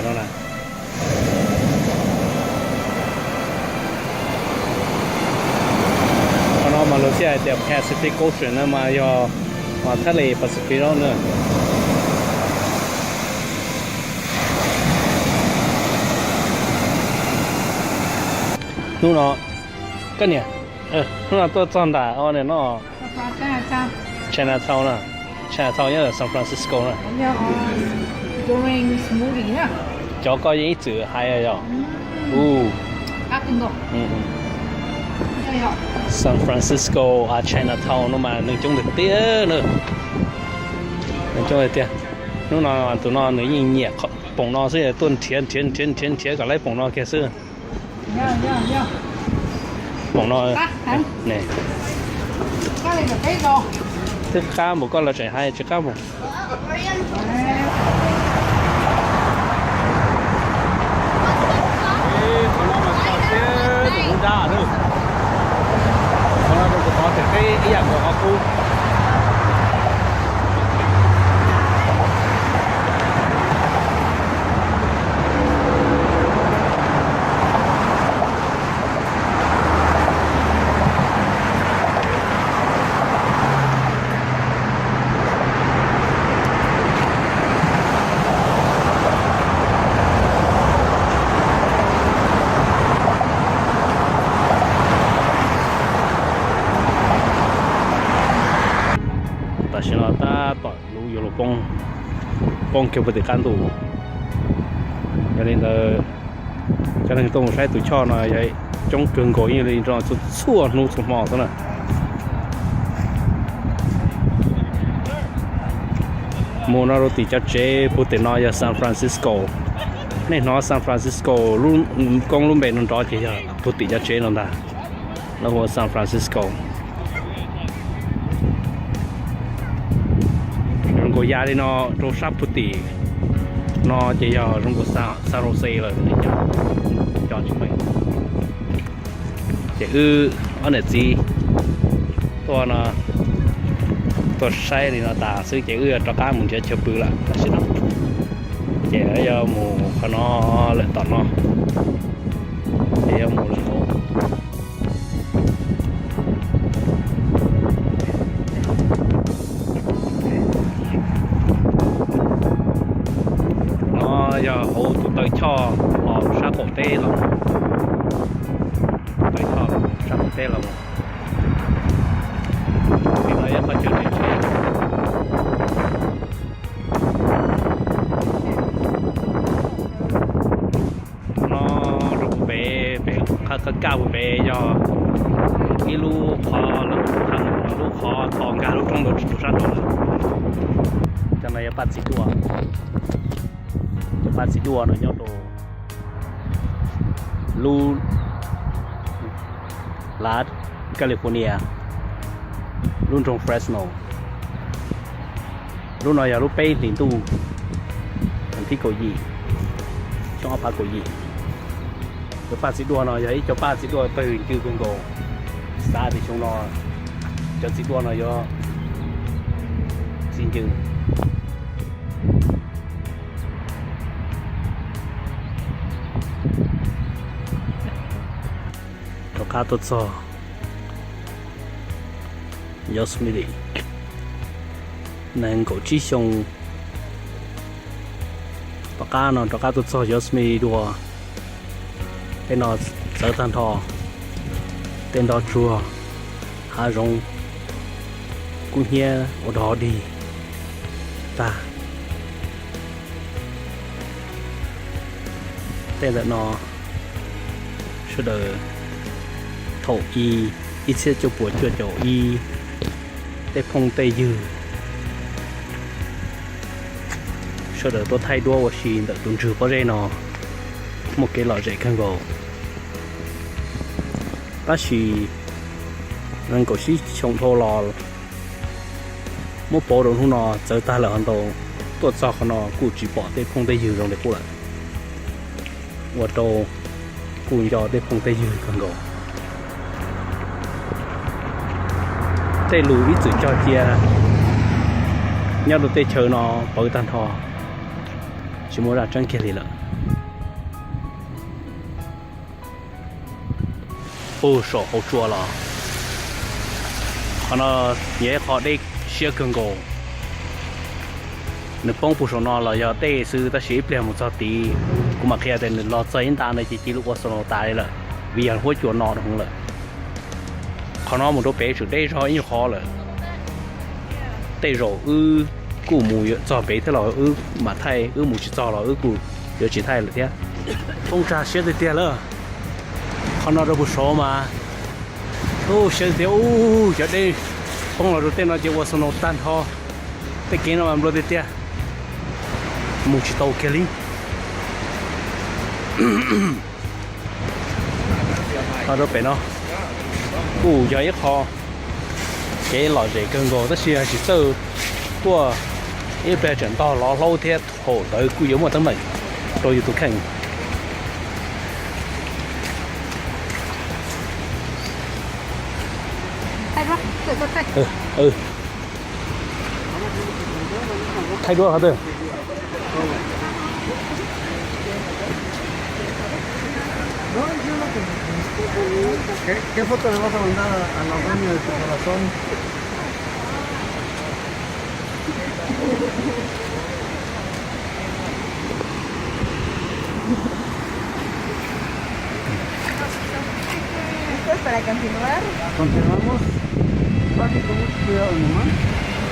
no na. Qhov no mas lawv thiaj hais tias Pacific Ocean no mas yog thaj les Pacific no na. Hnub no, koj niam, hnub no tuaj txog nram o niam no, Chinatown na, Chinatown nyob San Francisco na. Cov koj yeej ib txwm hais yog. San Francisco a Chinatown no mas neeg coob tiag tiag na. Neeg coob tiag tiag. Hnub no tus no nws yeej nyiam poom no xwb, tuaj nrhiav nrhiav nrhiav nrhiav nrhiav kom laib poom no kiag xwb. Poom no twb qab npaum koj los tseem hais tsis qab npaum. Qhov no mas tso siab tus hub dab, qhov no rau kuv qhov pem peb ib yam nkaus qhov qub. Tam sim no tab tom lub yuav luag poob, poob kiag puag tim qab ntuj. Yog li ntawd, cov neeg tuaj mus saib tus choj no yog coob kawg nkaus, yeej li no txhua txhua hnub txhua hmo xwb na. Mus no rau tim cov tsev puag tim no yog San Francisco. Nej hnov San Francisco koob lub npe no nrov ces yog puag tim cov tsev no ntag. Lawv hu ua San Francisco. Zoo nkaus ya li no rau sab puag tim no ces yog zoo nkaus San Jose lawm, cov tsis meej. Ces wb ob niam txiv tuaj no, tuaj saib li no tas xwb ces wb yuav rov qab mus nrhiav chaw pw lawm tam sim no. Ces yuav mus qhov no lawm tom no, ces yuav mus lawm hauv. No yog hauv tus taw choj los sab qaum teb los, tus taw choj los sab qaum teb los. Qhov no yog qhov chaw tseem tshiab. No rau puag pem, pem qhov kaj puag pem yog ib lub qhov, lub qhov tho nkag lub roob ntawd rau sab nraud lawm. Cov no yog paj txiv duaj. Cov paj txiv duaj no nyob rau lub lav California, lub nroog Fresno. Lub no yog lub peb hlis ntuj, thib kaum yim, xyoo ob phav kaum yim. Cov paj txiv duaj no yog ib co paj txiv duaj tawg ncw kawg nkaus. Xav tias xyoo no cov txiv duaj no yuav txi ncw. Rov qab tuaj txog Yosemite, nees nkaum tsib xyoo tom qab no rov qab tuaj txog Yosemite dua. Tej no txawv tag nrho, tej nroj tsuag, hav zoov kub hnyiab ua dog dig tag. Tej ntawm no sawv daws thaum i ib txhiab cuaj puas cuaj caum ib, tej phooj tej ywg sawv daws tuaj thaij duab ua si ntawm tus ntswg pob zeb no, muaj kev lom zem kawg nkaus. Tab sis nees nkaum tsib xyoo dhau los, muab pauv rau hnub no txawv tag lawm hov ntau, tuaj txog qhov no kuj tsis pom tej phooj tej ywg zoo li qub lawm. Ua rau kuj nco tej phooj tej ywg kawg nkaus. Tej lus ib txwm cog cia nyob rau tej chaw no pawv tag nrho, tsis muaj zaj tseeb kiag li lawm. Pug saum hauv tsua los. Qhov no yog ib qho dej siab kawg nkaus. Nws poob puag saum no los yog dej xwb, tab sis ib pliag mus txog tid, kuv mam qhia tias nws los txog ib nta no ces cia li ua snow tas li lawm, vim yog huab cua no dhau lawm. Qhov no mus rau pem tseem deb zog ib nyuag qhov lawm. Tej zaum wb kuj mus txog pem thiab los wb mam thaij, wb mus tsis txog los wb kuj yuav tsis thaij lawm thiab. Poob tsag siab tiag tiag lawm. Qhov no rau puag saud mas, u, siab tiag tiag, u, cov dej poob los rau tej no ces ua snow tag nrho. Tej kev no mas nplua tiag tiag, mus tsis tau kiag li. Rau pem no kuj yog ib qho kev lom zem kawg nkaus, tab sis yog tsis txawj tuaj, ib pliag tseem ntog lov hlaub thiab, thaum ntawd kuj yuav muaj teeb meem rau yus tus kheej. Thaij duab qhov twg? ¿Qué, qué foto le vas a mandar a, a los dueños de tu corazón? ¿Listos para continuar? Continuamos. Bajen con mucho cuidado nomás.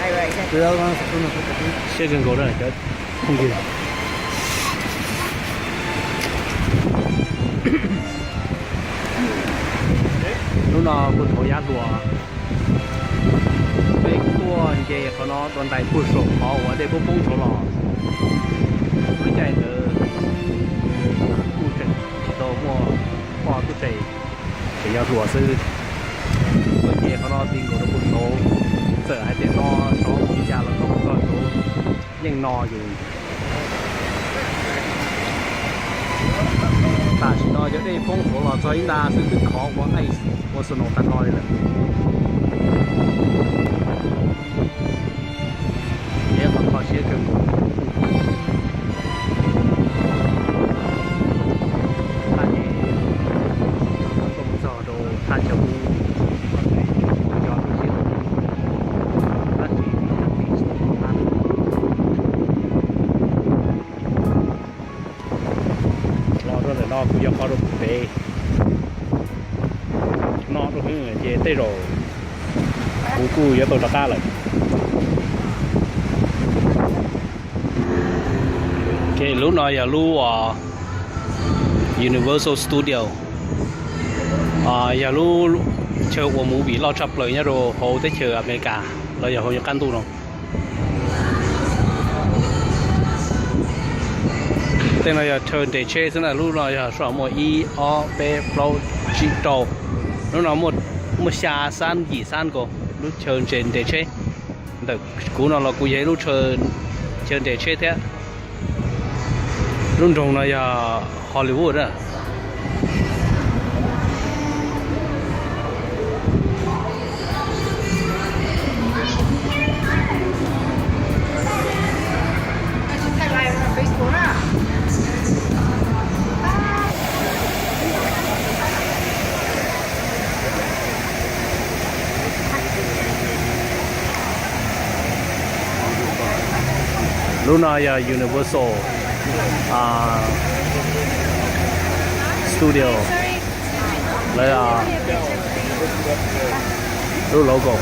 Ahí va, ahí va. Cuidado, van a sacar una foto aquí. Siab kawg nkaus na cov phooj ywg. Lub no kuj thaum yav hluas peb tuaj nce qhov no dua ntais puag saum qhov uas dej poob poob saud los. Lub caij ntawd kuj tseem tsis tau muaj poj tub se, tseem yog hluas xwb. Tuaj nce qhov no ti nkaus rau puag saud, txawm hais tias no sov ua li cas los txog txog saud yeej no yus. Tam sim no cov dej poob saud los txog ib nta xwb twb khov ua ice, ua snow tag nrho li lawm. Ces qhov kho siab kawg nkaus. Tag ces tuaj mus txog rau thaj chaw pub, cov lub sij hawm tab sis tib tsis tau qab. Los rau ntawm no kuj yog qhov rau pem no rau hwv ces tej zaum kuv kuj yuav tau rov qab lawm. Ok, lub no yog lub Universal Studio, yog lub chaw ua movie loj tshaj plaws nyob rau hauv teb chaws Amelikas los yog hauv qab ntuj no. Tej no yog chaw nres tsheb xwb na, lub no yog soj muaj ib ob peb plaub tsib rau. Lub no muaj xya xab yim xab nkaus lub chaw nres tsheb. Ntawm kuv no los kuj yog ib lub chaw nres tsheb thiab. Lub nroog no yog Hollywood na. Lub no yog Universal Studio, lawv lub logo.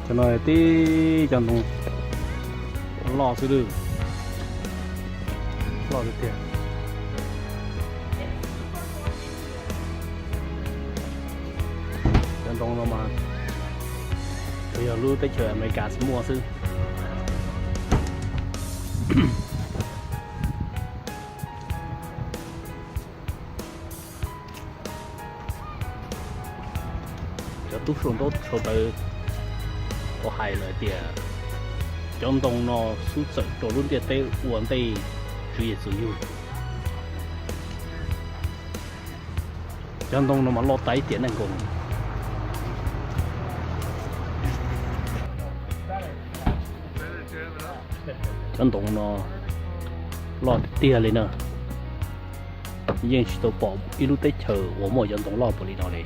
Cov no tib cov ntoo loj xwb lawm, loj tiag tiag. Cov ntoo no mas tsuas yog lub teb chaws Amelikas muaj xwb. Cov tub sau ntaub sau ntawv tau hais lawm tias cov ntoo no xub txawm rau lub ntiaj teb ua ntej Tswv Yexus yug. Cov ntoo no mas loj tag ib tiam neej nkaus. Cov ntoo no loj tiag tiag li na. Yeej tsis tau pom ib lub teb chaws uas muaj cov ntoo loj npaum li no li.